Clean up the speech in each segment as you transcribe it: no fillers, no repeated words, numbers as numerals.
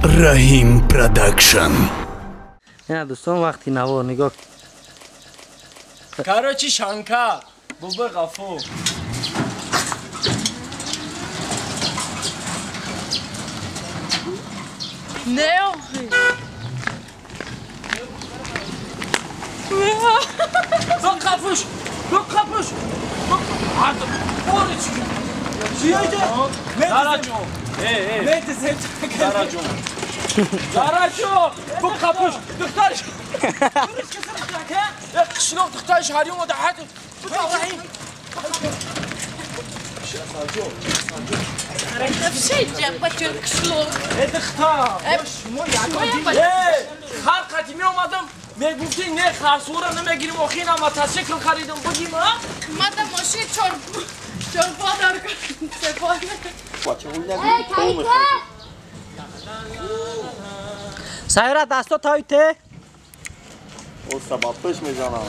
Раҳим Продакшн. Ина дӯстон вақти навор нигоҳ. Короче, Шанка, Бубы Ғафу. Не, охи. Қапуш, қапуш. Зараҷон. Зараҷон. Зараҷон, бу қапуш, духтариш. Қишлоқ духтариш ҳарём ода ҳад. Раҳим. Хар қати меомадам, мегуфтӣ не харсура намегирим, охина мотосикл харидам, бугим, а? Мада мошин чорпо дар сепо. Сайра дасто тойте. О сабаб пеш мезанам.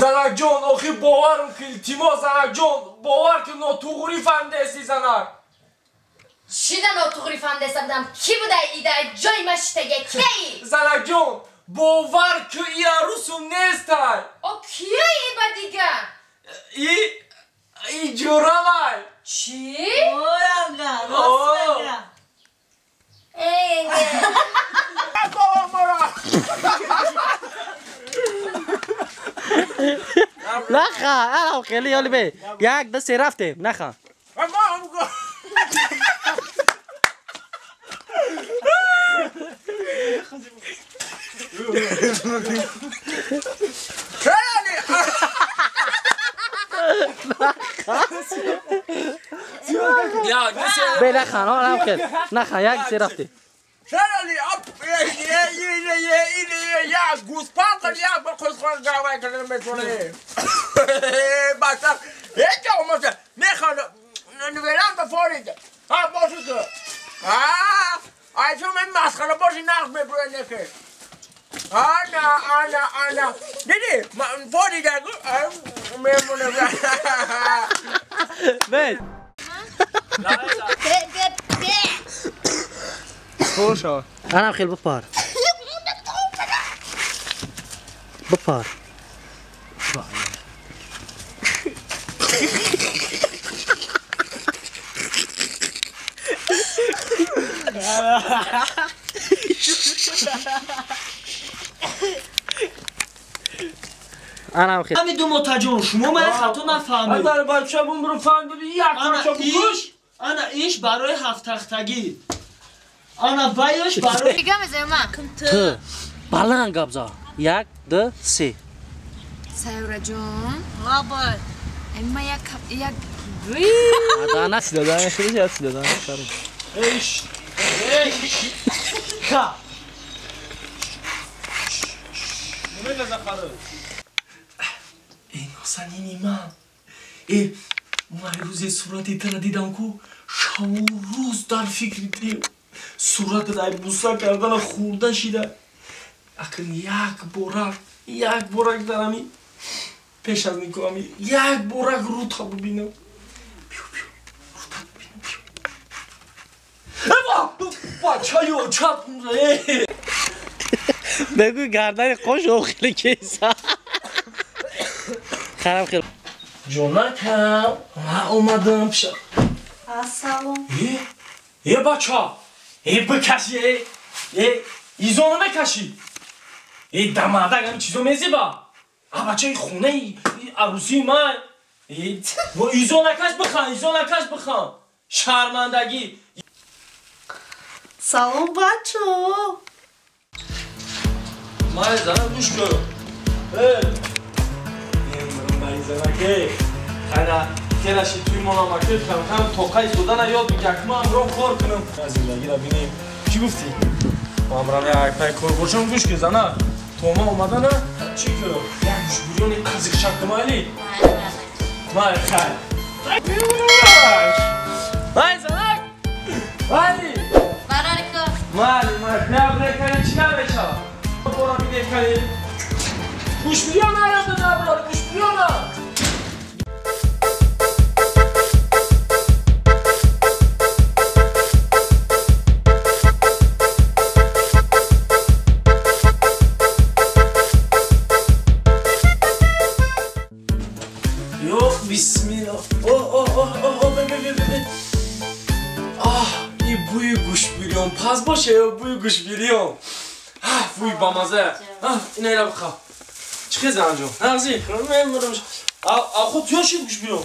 Занакҷон, охи боварм ки илтимос, занакҷон, бовар ки нотуғрӣ фаҳмидаести занак. Шида нотуғрӣ фаҳмидаеста будам. Ки будай идай ҷои ма шитага кияи? Занакҷон, бовар ки и арӯсум нестай. О кияи ба дига? И ҷуравай. Чӣ? Оянга, рост мега. Наха, ана хеле ёли бе. Як, ду, се рафтем. Наха. Бе наха, на хел. Наха, як, се рафтем. Анам хел бипар. Бипар. Анам хел. Ҳамин ду мотаҷон, шумо мана хато нафаҳмед. Дар бача бумру фаҳмиди як бача букуш. Ана иш барои ҳафттахтагӣ. Ана вайш барои Дига мезанам ман. Ту баланд гап за. Як, ду, се. Сайёраҷон. Лабай. Ма як як Адана сидадан хеле зиёд сидадан. Эйш. Эйш. Ха. Эй, носанини ман. Э, ман рӯзе сурати тара дидам ку шабу рӯз дар фикри тем. Сурата дар буса кардана хурда шида. Акн як борак дарами пеш аз никоҳами як борак рута бубинам. Биё, биё, рута бубинам, биё. Эва! Бачаё, чап. Бегӯй гардани қош охили кейса. Харам хел. Ҷонакам, ман омадам пиша. Ассалом. Э, бача. Э, бикаши, э. Э, изо намекашӣ. Э, дамадак ҳамин чизо мезеба. А бачаи хонаи арӯсии ман. Э, изо накаш бихан, изо накаш бихан. Шармандагӣ. Салом, бачо. Май занак гӯш кун. Э. Май занак, э. Хайна, келаши туи монамаки кам-кам тоқаи содана ёд бигир, ки ман ҳамроҳ кор кунам. Зиндагиро бинем. Чӣ гуфтӣ? Ман ҳамроҳ як пай кор бошам, гӯш кун занак. То ман омадана чӣ кунам? Як гӯшбурёни қазиқшак кумайли? Май хай. Май занак! Майли! Барарико. Майли, май, бля, чӣ намешавад? Бора бинекани. Гӯшбурён наёда наброр, гӯшбурёна! Оҳ, ин бӯи гӯшбирён паз боше ё бӯи гӯшбирён? Бӯи бамаза. Ина бихаб. Чӣ хел занҷон? Нағзи? Мемурам. Ахо тиё шид гӯшбирён?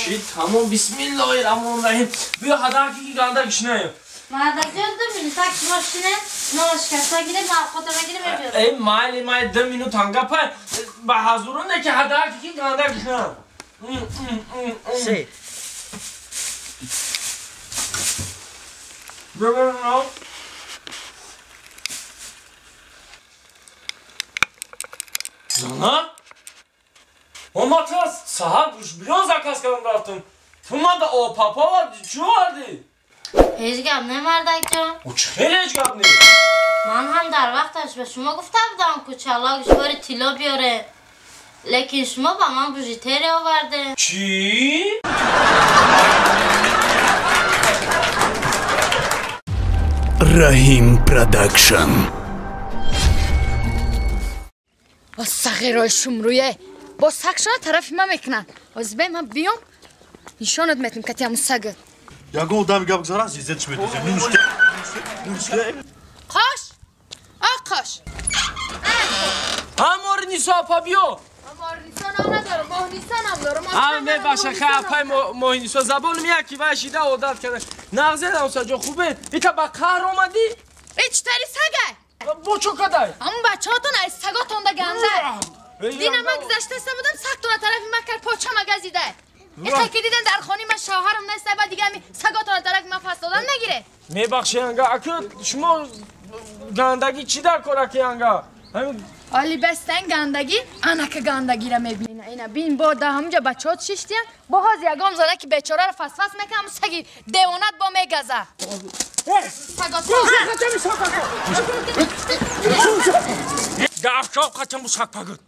Шид, тамом. Бисмиллоҳи раҳмони раҳим. Биё ҳадаки ки ганда гишнаем. Мардакҷон, 2 минут так шумо шинед, нола шикаста гиред, ман овқотама гирем мебиёрам. Эй, майли, майли, 2 минут ҳанга пай. Ба ҳазуруне ки ҳадаки ки ганда гишнаем. Се. Зана? Омата саҳар гӯшбирён заказ кардам рафтам. Ту мада опапа оварди, чӣ овардӣ? Ҳеҷ гап не, мардакҷон. Ӯ чӣ хеле ҳеҷ гап не? Ман ҳам дар вақташ ба шумо гуфта будам, ку чалла гӯшвори тилло биёре. Лекин шумо ба ман бижутерия оварде. Чӣ? Раҳим Продакшн. Сағирои шумрӯе бо сагшона тарафи ман мекунанд. Озбе ман биём нишонат метам кати ҳамун сагат. Ягон одами гап гузара, зизетш метозем. Қош! А қош! Ҳамори Нисо апа биё! Ҳамори Нисо ном надорам, Моҳнисо ном дорам. Мебаша хай апай Моҳнисо забонам яки вай шида одат карда. Нағзе намсаҷон хубе? Ита ба қаҳр омадӣ? Э читари сагай? Бо чо кадай? Ҳамун бачаҳотон аз саготонда ганда. Дина ман гузаштаста будам, сагтона тарафи ман кард, почама газида. Ихе ки дидан дар хони ман шавҳарам нест, баъд дига ҳами саготона тарафи ман пас додан нагире. Мебахшед анга, аки шумо гандагӣ чӣ дар кор аки анга? Оли бастан гандагӣ, анака гандагиро мебинӣ. Ина бин бо да ҳамунҷа бачаҳот шиштиян, бо ҳозир ягон зана ки бечораро фасфас мекунад, ҳамун саги девонат бо мегаза. Гафшоп қачам саг пагуд.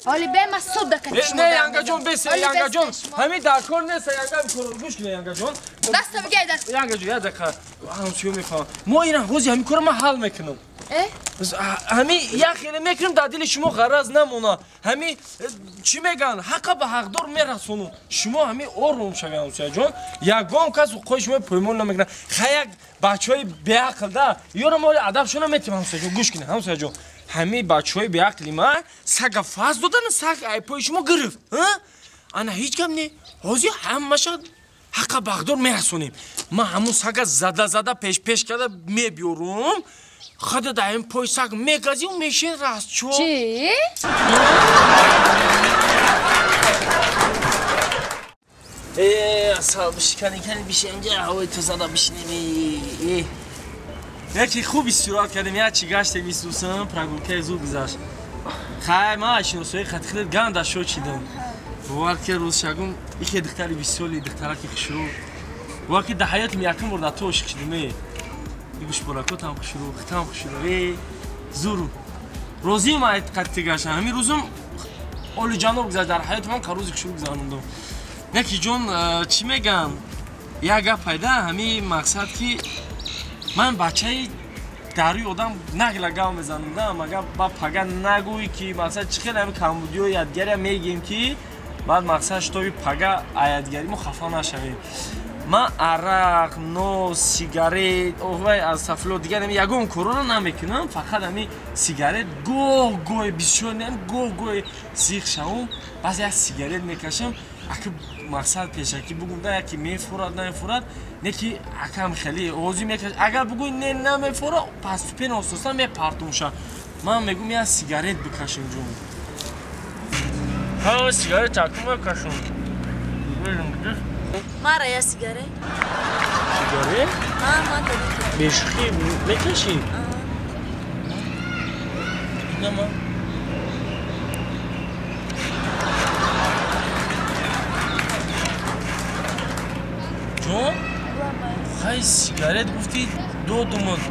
Оли бе ма суд дакати шумо. Не, янгаҷон, бесе, янгаҷон. Ҳамин дар кор нест, янга гӯш кунед, янгаҷон. Даста бигай даст. Янгаҷон, як дақиқа. Ҳамсӯё мефаҳмам. Мо ина ҳозир ҳамин корро ман ҳал мекунам. Ҳамин як хеле мекунем, дар дили шумо ғараз намона. Ҳамин чӣ мегӯянд, ҳаққа ба ҳақдор мерасонум. Шумо ҳамин ором шавед, ҳамсояҷон. Ягон кас ҳуқуқи шумо поймол намекунад. Хай як бачаҳои беақл да, ёро мо адабшона метиҳем, ҳамсояҷон. Гӯш кунед, ҳамсояҷон. Ҳамин бачаҳои беақли ман сага фаз додан, саг айпои шумо гирифт. Ана ҳеҷ гап не. Ҳозир ҳамаша ҳаққа ба ҳақдор мерасонем. Ман ҳамун сага зада-зада пеш-пеш карда мебиёрум. Хада дар ин пой саг мегазию мешин растчо. Чӣ? Асал бишикани кани бишинҷа ҳавои тозада бишинем. Яке хуб истироҳат кардем, як чӣ гаштем исусам, прогулкаи зуд гузашт. Хай, ман шиносои хатихилет ганда шо чидам. Бовар ки рӯз шагум ихе духтари бисёли, духтараки хушрӯ. Бовар ки дар ҳаётим якум бор дар ту ошиқ шудем. Гӯшборакотам хушрӯ, хитам хушрӯ. Зуру. Розиам ай қатти гаштам. Ҳамин рӯзум олиҷаноб гузашт, дар ҳаёти ман рӯзи хушрӯ гузарондам. Неки ҷон, чӣ мегӯям? Як гап пайда, ҳамин мақсад ки ман бачаи дарӯи одам нағла гав мезанам, да, мага ба пага нагӯӣ ки мақсад чӣ хеле ҳамин камбудиҳои ядгария мегӯем ки баъд мақсад шитоби пага аядгари мо хафа нашавем. Ман арақ, нос, сигарет, оҳвай аз сафло дигар ҳамин ягон корона намекунам, фақат ҳамин сигарет гоҳ-гоҳе бисёр не, гоҳ-гоҳе зиқ шавам, баъзе як сигарет мекашам, аки мақсад пешакӣ бугум да яке мефурад, намефурад, не ки акам хеле ҳозир мекаш. Агар бугӯй не намефура, паступен ососан мепартумша. Ман мегӯм як сигарет бикашем ҷон. Ҳа, сигарет акум мекашам. Мара я сигарет. Сигарет? Ҳа, ман дадам. Бешухӣ мекашӣ? Инама. Ҷон? Хай сигарет гуфтӣ додумад.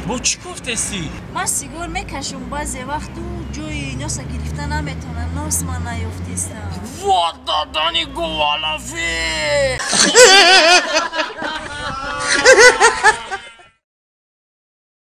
Бо чӣ гуфтестӣ? Ман сигор мекашам баъзе вақту ҷои носа гирифта наметавонам, нос ман наёфтистам. Во додани гувалафи!